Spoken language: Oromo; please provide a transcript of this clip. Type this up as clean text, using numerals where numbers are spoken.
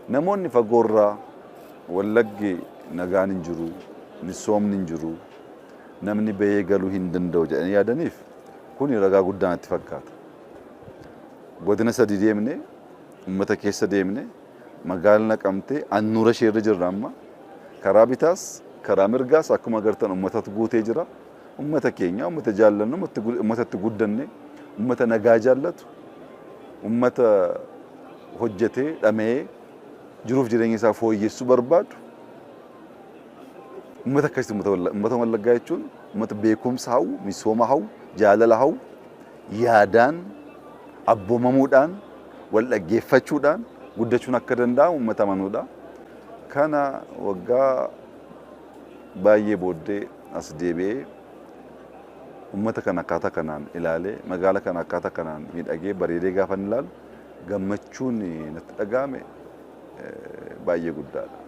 Namoonni fagoorraa Wallaggi nagaan hin jiru, misoomni hin jiru, namni bahee galuu hin danda'u jedhanii yaadaniif kuni ragaa guddaa natti fakkaata. Godina 3 deemne, uummata keessa deemne, magaala Naqamtee handhuura isheerra jirra amma. Karaa bitaas karaa mirgaas akkuma agartan uummatatu guutee jira. Uummata keenya, uummata jaallannu, uummatatti guddanne, uummata nagaa jaallatu, uummata hojjetee dhama'ee jiruuf jireenya isaa fooyyessuu barbaadu. Uummata akkasitti uummata Wallaggaa jechuun uummata beekumsa hawwu, misooma hawwu, jaalala hawwu, yaadaan, abboomamuudhaan, wal dhaggeeffachuudhaan guddachuun akka danda'amu uummata amanuudha. Kana waggaa baay'ee booddee as deebi'ee uummata kana akkaataa kanaan ilaalee magaala kana akkaataa kanaan miidhagee bareedee gaafa ilaalu gammachuun natti dhaga'ame baay'ee guddaadha.